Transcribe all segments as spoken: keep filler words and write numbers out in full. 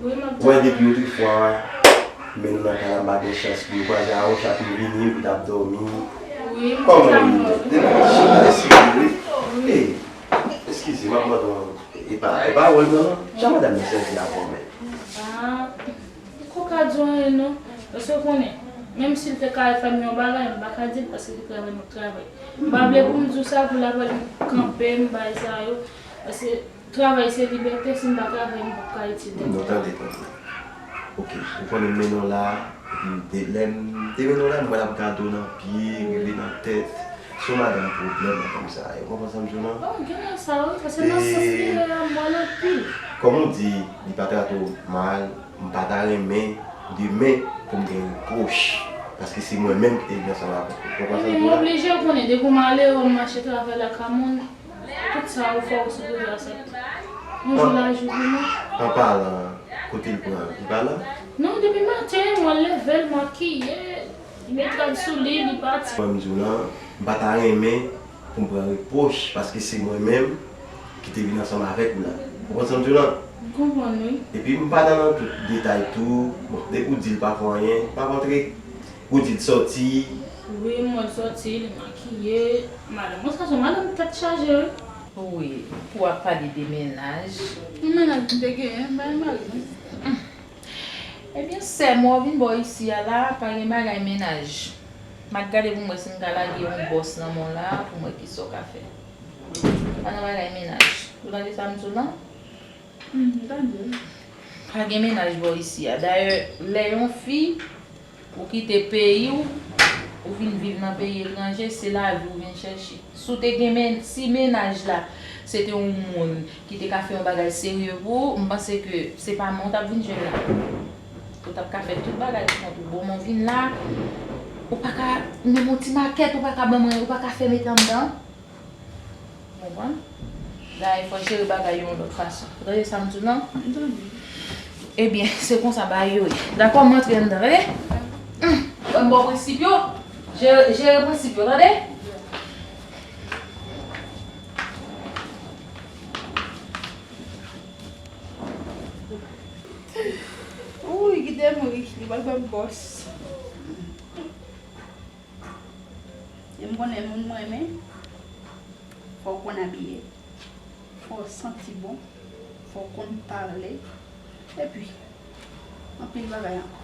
Wi, m ap tann. Wè, depi otrefwa, men nou nan kay la, m pa gen chans pou m kwaze a w, chak m vini, ou t ap dòmi. Wi, m Kòman ou ye? Depi chita, eskize, wi. Wi. Ey, eskize, m ap mande w, e pa, e pa wòl mwen, non. Jan madanm nan sèvi avè w menm? Ah, m poko ka di w anyen, non. Paske w konnen, menm si l te ka fè m yon bagay, m pa ka di l paske li travay, m ap travay. M pa vle pou m di w sa, pou l ap al kanpe m, bay sa yo. Paske travay se libète, si m pa travay, m p ap ka itil tèt mwen. Non, tande, tande. Ok, ou konnen m mennen w la, epi de, lè m te mennen w la, m wè l ap gade w nan pye, rive nan tèt. Se yon madanm pwoblèm nan fanmi sa a. Ou konprann sa m di w lan? Oh, gen lè sa, wi, paske nan sans li ye a, m wè l anpil. Kòm ou di, li pa trate w mal, m pa ta renmen demen pou m gen repwòch, paske se mwen menm ki te vin ansanm avèk ou. Ou konprann sa m di w lan? Epi m oblije, ou konnen, depi w malere, w mache travay lakay moun, tout sa ou fè, ou sipoze aksepte. Yon jou lajou vini. An palan, kote l pran, li pa la? Non, depi maten, mwen leve l, makiye, li met rad sou li, li pati. Mwen, m di w lan, m pa ta renmen pou m pran repwòch, paske se mwen menm ki te vin ansanm avèk ou la. Ou konprann sa m di w lan? M konprann, wi. Epi m pa nan, nan tout detay tou. Bon, depi w di l pa fè anyen, pa rantre. Ou di l sòti. Wi, m wè l sòti, li makiye. Madanm, mwen sa se yon madanm tèt chaje, wi. Wi, pou w ap pale de mennaj. Yon mennaj m te genyen, m pa gen mari, non. Ebyen, sè m, wè w vin bò isi a la, pa gen bagay mennaj. M ap gade pou m wè si m ka lage yon bòs nan men w la, pou m wè kisa w ka fè. Pa gen bagay mennaj. Ou tande sa m di w lan? Hmm, m tande. Pa gen mennaj bò isi a. Dayè, lè yon fi, ou kite peyi w, ou vin viv nan peyi etranje, se lavi w vin chèche. Si w te gen men-, si mennaj la, se te yon moun ki te ka fè yon bagay serye pou ou, m panse ke se pa mwen w t ap vin jwenn la. Ou t ap ka fè tout bagay pou kont ou. Bon, mwen vin la, ou pa ka, menm yon ti makèt, ou pa ka ban mwen, ou pa ka fè met anndan. Ou konprann? Dayè, fò jere bagay yo yon lòt fason. Ou tande sa m di w lan? M tande. Ebyen, se konsa bagay yo ye. Dakò, m antre anndan, tande? Hum, ban m ba w prensip yo. Jere, jere prensip yo, tande? Wouy, kite m ri, li pral ban m bòs. E m konnen moun m renmen, fò w konn abiye, fò w santi bon, fò w konn pale, epi anpil bagay ankò.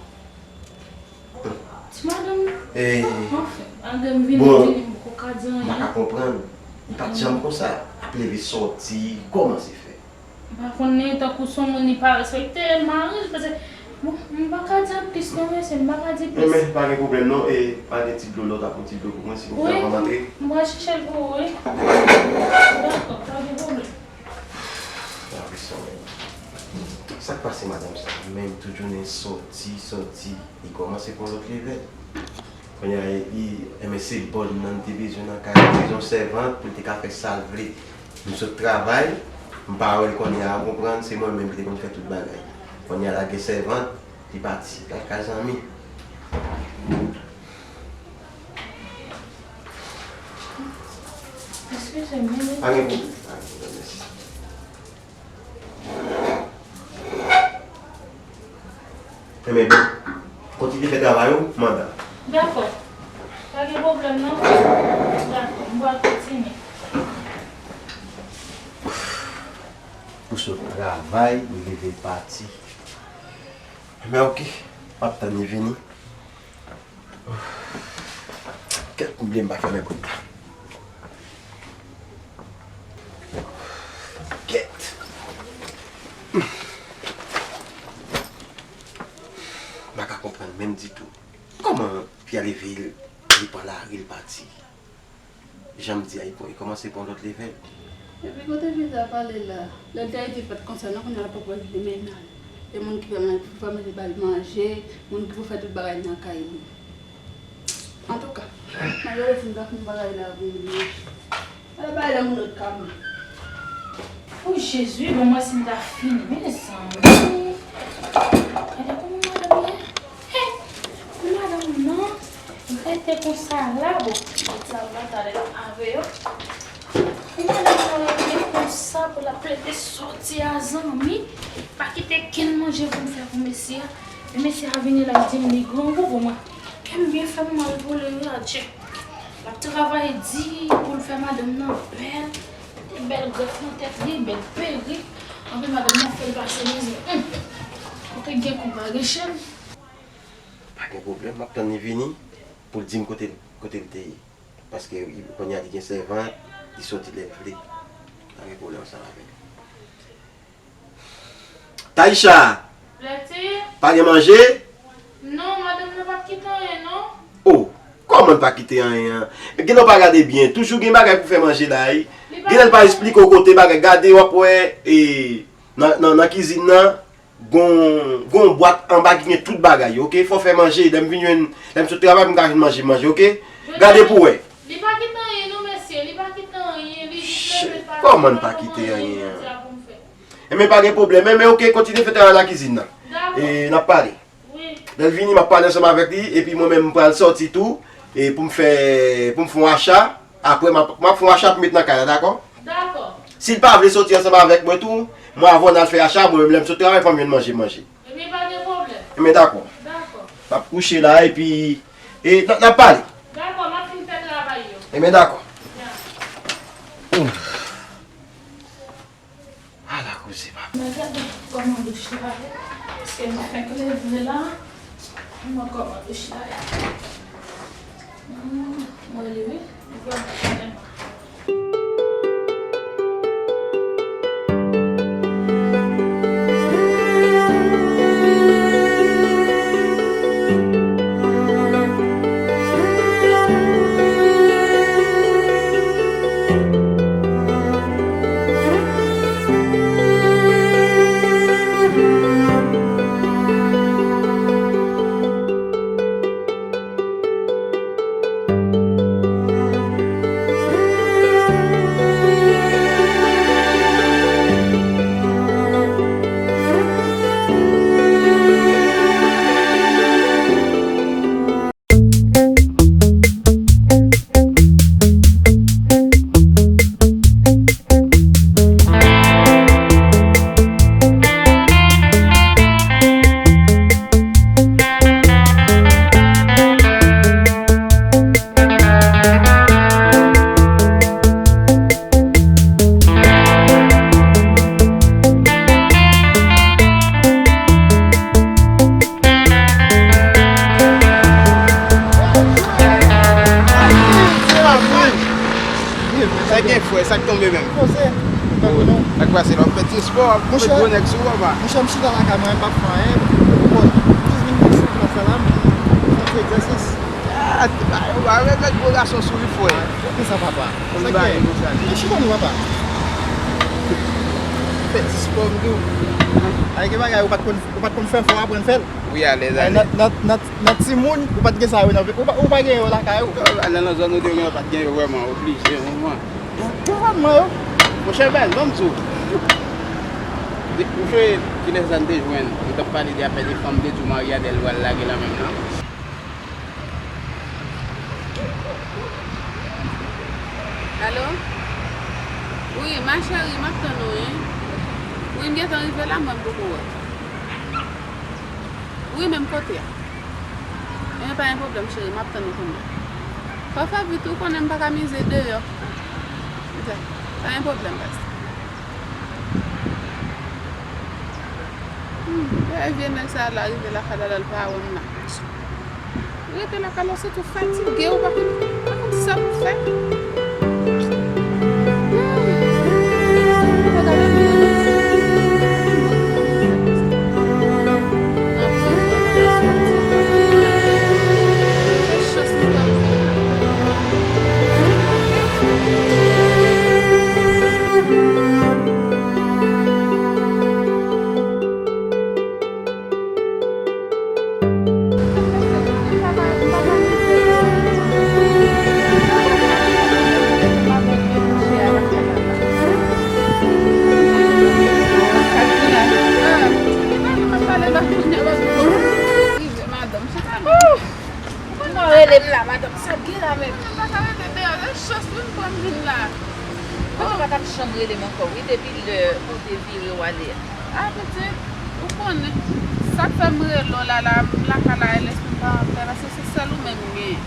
Ti madanm, eh, anfen, malgre m vini, bon, vini, m poko ka di anyen. M pa ka konprann. Li pa t janm konsa. Ap leve sòti, kòman se fè? M pa konnen, tankou se yon moun li pa respekte, mari l, paske, bon, m pa ka di anplis non, mesye, m pa ka di plis. Men, men, pa gen pwoblèm non, e pa gen ti dlo la, w ta pran ti dlo pou mwen, silvouplè, anvan m antre? Wi, m pral chèche l pou ou, wi. Dakò, pa gen pwoblèm. Sa k pase madanm sa? Menm tout jounen sòti, sòti, li kòmanse pran lòt levèl. Kounye a, li, enben se bòn nan li te bezwen nan kay la, li bezwen yon sèvant pou li te ka fè sa l vle. M sot travay, m pa wè l kounye a, ou konprann, se mwen menm ki te konn fè tout bagay. Kounye a, lage sèvant, li pati, l al kay zanmi. Eskize m, men. Pa gen pwoblèm, pa gen pwoblèm, mèsi. Enben, bon, kontinye fè travay ou, manda. Dakò. Pa gen pwoblèm, non. Dakò, m pral kontinye. Ou sot travay, ou leve pati. Enben, oke. M ap tann li vini. Kèt, m bliye m pa fèmen pòt la. Kèt. M pa ka konprann menm ditou. Kòman fi a leve, li pran lari, li pati? Jan m di a, li pran, li kòmanse pran lòt levèl. Epi kote fi sa pale la? Lè l te Ayiti, li pa t konsa non, kounye a l ap pran pòz li menm. E moun ki fè manje, pou fè manje ba l manje, moun ki pou fè tout bagay nan kay li. Antouka, m ap gade si m ka fè yon bagay la pou m manje. Ala bagay la moun lòt ka manje. O Jezi, ban m wè si m ka fini. Mezanmi. Gade kòman madanm ye. Hey! Madanm nan rete konsa la, bon. Sa va talè avè yo. Madanm nan rete konsa pou l ap plede sòti a zanmi. Pa kite kenn manje pou m fè pou mesye a. Men mesye a vini la, l di m li grangou pou mwen. Kè m byen fè m mal pou li, wi, adje. L ap travay di pou l fè madanm nan bèl. Li bèl grèf nan tèt li, bèl perik. Anpi madanm nan fè l pase mizè. Hum. Kote gen kou pa gen chenn. Pa gen pwoblèm, m ap tann li vini pou l di m kote, kote l te ye. Paske kounye a li gen sèvant, li soti lè l vle. Pa gen pwoblèm ansanm avè l. Taïcha! Lèti? Pa gen manje? Non, madanm nan pa t kite anyen, non. Oh, kòman l pa kite anyen an? Gen lè w pa gade byen, toujou gen bagay pou fè manje la, wi. Gen lè l pa esplike w kote bagay, gade w ap wè, e, nan, nan, nan kizin nan, gon, gon bwat anba ki gen tout bagay, oke? Fò w fè manje, lè m vin jwenn, lè m sot travay, m ka jwenn manje, manje, oke? Gade pou wè. Li pa kite anyen non, mesye, li pa kite anyen, li jis leve l pase. Kòman l pa kite anyen an? Enben, pa gen pwoblèm. Enben, oke, kontinye fè travay lakizin nan. Dakò. E, n ap pale. Wi. Lè l vini, m ap pale ansanm avèk li, epi mwen menm, m pral sòti tou, e pou m fè, pou m fè yon acha. Apre, m ap, m ap fè yon acha pou m met nan kay la, dakò? Dakò. Si l pa vle sòti ansanm avèk mwen tou, mwen avè w n al fè acha, mwen menm, lè m sot travay, fò m jwenn manje, manje. Ebyen, pa gen pwoblèm. Enben, dakò. Dakò. M ap kouche la, epi, e, n, n ap pale. Dakò, m ap fin fè travay yo. Enben, dakò. Ya. Ala koze, papa. Mwen gade kòman douch la ye. Paske m fenk leve la. Mwen kòman douch la ye. Hmm, mwen leve. Mwen gade. Sa gen frè, sa k tonbe menm? Poze. Sa k pase la? W ap fè ti espò, w ap met gwo nèg sou ou, papa. Monchè, m chita lakay mwen, m p ap fè anyen. Bon, douz minit sou plas la, m fè egzèsis. Ah, ou pa remèt gwo gason souri, frè. Poukisa, papa? Sa k gen? Mwen chita non, papa. Fè ti espò, m di w. Ay, gen bagay ou pa t konn, ou pa t konn fè, fò w aprann fè l. Wi, alèz, alèz. Nan, nan, nan, nan timoun, ou pa t gen sa yo nan, ou pa, ou pa gen yo lakay ou. Nan, nan zòn nou te gen, yo pa t gen yo vrèman, oblije, moman. Gouvenman yo. Monchè, baz, ban m di w. De, ou sonje kilè sa n te jwenn, nou t ap pale de afè de fanm, te di w Maria Del pral lage nan menm nan. Alo? Wi, ma chérie, m ap tann ou, wi. Wi, m gentan rive la, men m poko wè. Wi, menm kote a. Enben, pa gen pwoblèm, cheri, m ap tann ou kounye a. Fò w fè vit, ou konnen m pa ka mize deyò. Ok, pa gen pwoblèm, baz. Hmm, e vye nèg sa la rive lakay la, l pa wè m la. Rete lakay la, se tou fatige, ou pa konn, pa konn sa pou fè. Ou rele m la, madanm, sa gen la menm. Mwen pa ka rete deyò, se chans mwen pran m vin la. Mwen te pa t ap janm rele m ankò, wi, depi lè ou te vire w ale a. A pitit, ou konnen, sa k fè m rele w la, la, m lakay la, e lespri m pa anpè, paske se sèl ou menm m genyen.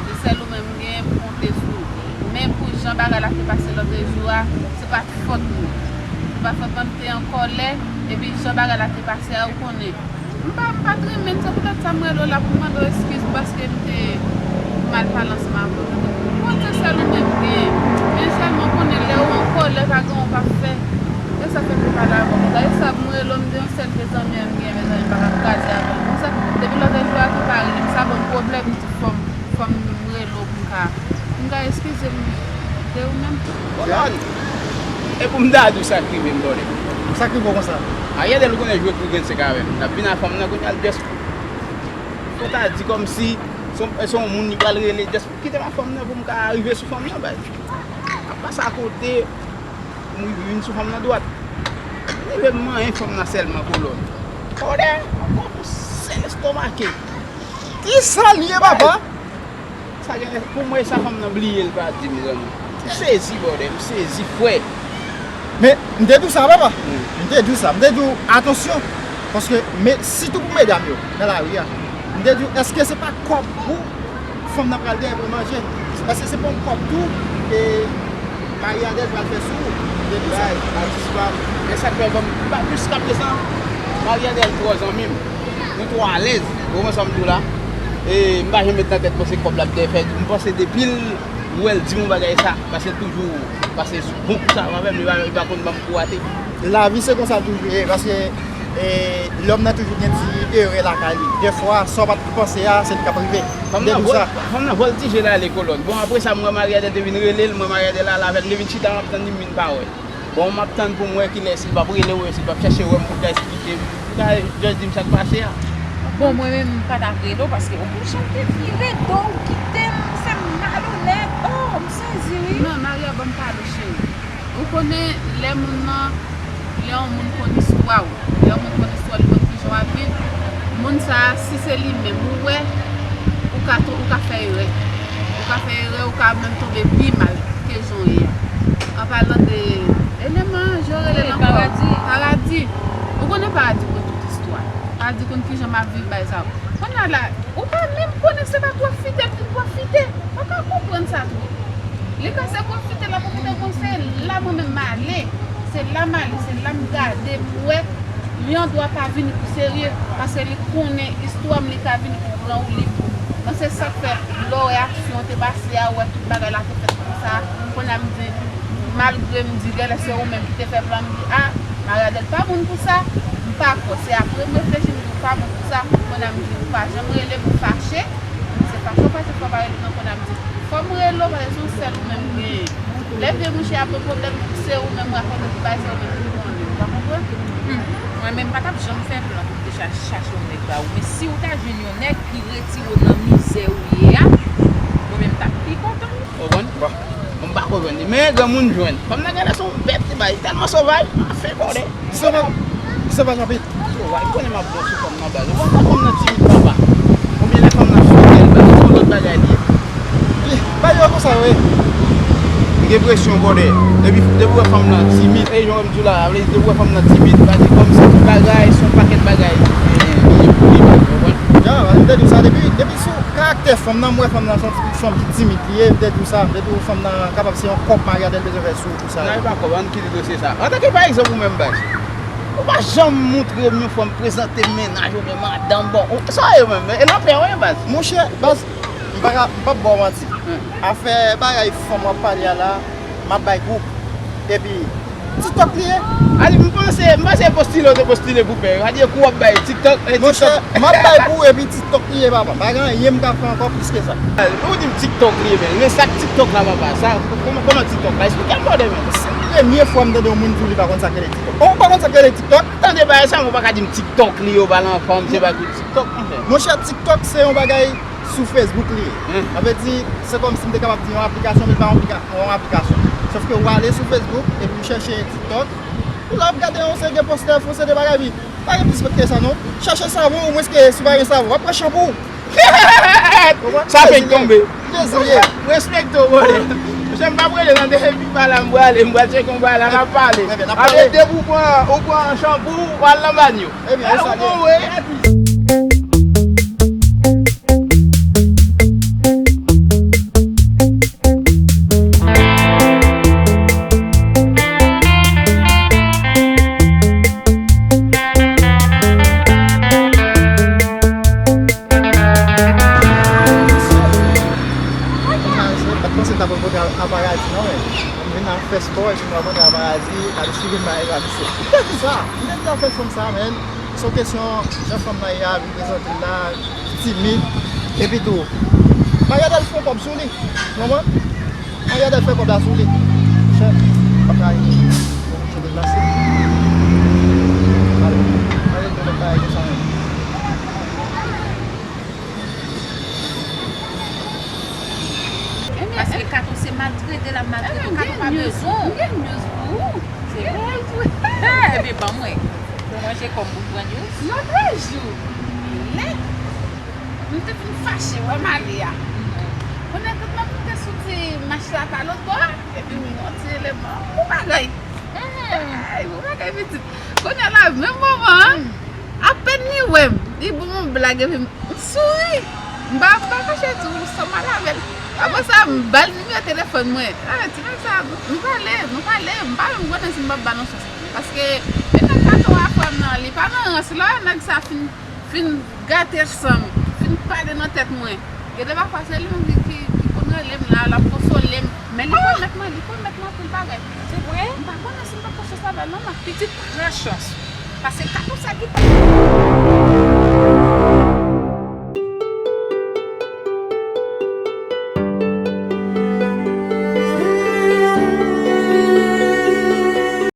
Se sèl ou menm m genyen pou konte sou ou. Men pou jan bagay la te pase lòt jou a, se pa t fòt mwen. Se pa fòt mwen, m te an kòlè, epi jan bagay la te pase a, ou konnen. M pa, m pa t renmen l, se poutèt sa m rele w la pou m mande w eskiz paske m te mal pale ansanm avè w. Bon, se sèl ou menm m genyen. Men sèlman konnen lè ou an kòlè, pa gen yon pa fè. E sa fè m te pale avè w konsa. E sa m rele w, m di yon sèl de zanmi an m genyen, mezanmi, m pa ka kraze avè l konsa. Depi lòt jou a tou pa rele m, sa ban m pwoblèm, m di fò m, fò m rele w pou m ka, pou m ka eskize m de ou menm. Bon, e pou m ta di w sa k rive m, bòdè. Sa k rive w konsa? Ariel ou konnen jwe pou vennsenk avè m. L ap vin a fanm nan kounye a l jès fò ta di kòmsi se yon, se yon moun li pral rele jès kite m a fanm nan pou m ka rive sou fanm nan, bay. Ap pase akote, m vin sou fanm nan dwat. M leve m manyen fanm nan sèlman kolòn. Bòdè, ankò pou sèl estomake. Kisa l ye, papa? Sa gen, pou mwen, sa fanm nan bliye l pa di m vrèman. M sezi, bòdè, m sezi, frè. Men, m te di w sa, papa. M te di w sa. M te di w, atansyon. Paske, men, sitou pou medam yo, nan lari a. M te di w, èske se pa kòb pou fanm nan pral genyen pou l manje? Èske se pa yon kòb tou, e, Marie Adèle pral fè sou ou? M te di w sa. Bay, atis pa m. Men sa k fè, bon, m pa, jiskaprezan, Marie Adèle twò zanmi m. Nou twò alèz. Ou konprann sa m di w la? E m pa janm met nan tèt mwen se kòb l ap dèyè fè. M panse depi l wè l di m yon bagay sa, paske l toujou pase sou bon kou sa avè m, li pa, li pa konn ban m kou ate. Lavi se konsa l toujou ye, paske, e, lòm nan toujou gen ti erè lakay li. Defwa, sa w pa t panse a, se li k ap rive. Fanm nan vòl, fanm nan vòltije l ale kolòn. Bon, apre sa, m wè Marie Adèle te vin rele l, m wè Marie Adèle ale avè l, m te vin chita, m ap tann li, m vin pa wè. Bon, m ap tann pou m wè kilè, si l p ap rele w, si l p ap chèche wè m pou l ka esplike m, pou l ka just di m sa k pase a. Bon, mwen menm, m pa t ap rele w paske w jan w te vire do w kite m, fè m malonèt. Oh, m sezi, wi. Non, Maria, ban m pale w, cheri. Ou konnen, lè moun nan, lè yon moun konn istwa w, lè yon moun konn istwa w, li konn kijan w ap viv, moun sa a, si se li menm ou wè, ou ka, ou ka fè erè. Ou ka fè erè, ou ka menm tonbe pi mal ke jan w ye a. An palan de eleman, jan w rele l ankò? Paradi. Paradi. Ou konnen Paradi konn tout istwa. Paradi konn kijan m ap viv bay sa yo. Kounye a la, ou pa menm konnen se pa pwofite l vin pwofite. Ou ka konprann sa tou. Li panse pwofite, l ap pwofite, bon, se la mwen menm m ale. Se la m ale, se la m gade pou wè li andwa pa vini pou serye. Paske li konnen istwa m, li ka vini pou pran ou li pou. Bon, se sa k fè, lè w wè aksyon te pase a, ou wè tout bagay la te fèt konsa, kounye a m di, malgre m di, genlè se ou menm ki te fè plan, m di, a, Marie Adèle pa moun pou sa, m pa kwè, se apre m reflechi, m di, ou pa moun pou sa, kounye a m di, ou pa janm rele m, ou fache, m di, se fache w fache, fò w pa rele m, non, kounye a m di, fò m rele w, paske se yon sèl ou menm m genyen. Lè vye mouche ap gen pwoblèm, se ou menm rakonte tout bagay, se ou menm ki konnen. Ou pa konprann? Hmm. Mwen menm, m pa t ap janm fè plan pou m te cha-, chache yon nèg ba ou. Men si w ta jwenn yon nèg ki retire w nan mizè ou ye a, mwen menm, m t ap pi kontan. Ou konprann? Bon, m pa konprann li. Men granmoun jwenn. Fanm nan genlè se yon bèt li bay. Tèlman sovaj, anfen, bòdè. Se pa, se pa Jean-Pierre. Ou wè, ou konnen m ap bon sou fanm nan baz. Ou konn sa fanm nan timid papa. Konbyen lè fanm nan fidèl baz, se yon lòt bagay li ye. Li bay yo konsa, wi. M gen presyon, bòdè. Depi, depi w wè fanm nan timid, e jan m di w la, vle di depi w wè fanm nan timid, pa di kòmsi tout bagay, se yon pakèt bagay, e, li ye pou li, ou konprann? Ya, m te di w sa, depi, depi sou karaktè fanm nan, m wè fanm nan se yon ti fanm ki timid li ye, m te di w sa, m te di w fanm nan kapab se yon kòb Marie Adèle bezwen fè sou ou, pou sa. Nan, e pa kòb, ann kite dosye sa. Antanke pa egzanp ou menm baz. Ou pa janm montre m yon fanm prezante m mennaj oubyen madanm, bon, ou, sa w ye menm, e lanfè w ye baz. Monchè, baz, m pa ka, m p ap ba w manti. Hmm. Afè bagay fanm w ap pale a la, m ap bay kou. Epi, TikTok li ye. A di, m panse, m panse postile w te postile pou pè. A di, kou w ap bay TikTok, e, monchè, TikTok. M ap bay kou epi TikTok li ye, papa. Pa gen anyen m ka fè ankò plis ke sa. Ou di m TikTok li ye, men, men sa k TikTok la, papa? Sa, kòman, kòman TikTok la? Eksplike m, bòdè, men. Se premye fwa m tande yon moun di w li pa konn sa k rele TikTok. Oh, ou pa konn sa k rele TikTok? Tande bagay sa, men w pa ka di m TikTok li ye, w pale an fanm, se pa kou TikTok, monchè. Monchè, TikTok se yon bagay sou Facebook li ye. Hmm. Sa vle di, se kòmsi m te kapab di yon aplikasyon, men l pa yon aplika-, yon aplikasyon. Sòf ke w ale sou Facebook, epi w chèche TikTok, ou la w ap gade yon seri de postè, fon seri de bagay, pi pa gen plis ke sa, non. Chèche savon, omwens ke si w pa gen savon, w ap pran chanpou. Sa fèk tonbe. Dezi ye. Respekte w, bòdè. Sè m p ap rele nan depi pa la m prale, m pral tcheke yon bagay la, n ap pale. Ebyen, n ap pale. Alè, depi ou pran, ou pran chanpou, ou al nan banyo. Ebyen, e sa ou gon we. Mwen pa panse m ta pral pote a, a Paradi non, men. M vin la fè spò, epi m pral pote a Paradi, gade si vin bay la misye. M te di sa, m te di afè fanm sa, men. Se yon kesyon, jan fanm nan ye a, vin prezante l la, timid, epi tou. Paradi al fè yon kòb sou li, ou konprann? An gade fè kòb la sou li. Chèf, pa ka rive. Bon, chèf deplase. Ale, ale, nou pa ka rive sa menm. Paske Kato se maltrete l ap maltrete w. Kato pa bezwen w. M gen news pou ou. Se vre? Ebyen, ban mwen. Pou manje kòm pou pran news. Lòt jou, lè m te fin fache, wè m ale a. Kounye a tout moun te sou ti mach la pa lòt bò a, epi m wè yon ti eleman. Bon bagay. Ay, bon bagay, pitit. Kounye a la, menm moman an, apèn li wè m, li ban m yon blag, epi m souri. M pa, m pa kache di w, m sanm mal avè l. Apre sa, m ba l nimewo telefòn mwen. Ah, ti nèg sa, nou pale, nou pale. M pa menm konnen si m p ap ba l yon chans. Paske, e nèg Kato a, frè m nan, li pa nan rans. Lè nèg sa fin, fin gate san m, fin pale nan tèt mwen. Gen de pafwa, se li menm ki, ki, ki konn rele m la, l ap konsole m. Men li pwomèt mwen, li pwomèt mwen anpil bagay. Se vre? M pa konnen si m p ap pran chans avè l non, m ap pitit pran chans. Paske Kato sa ki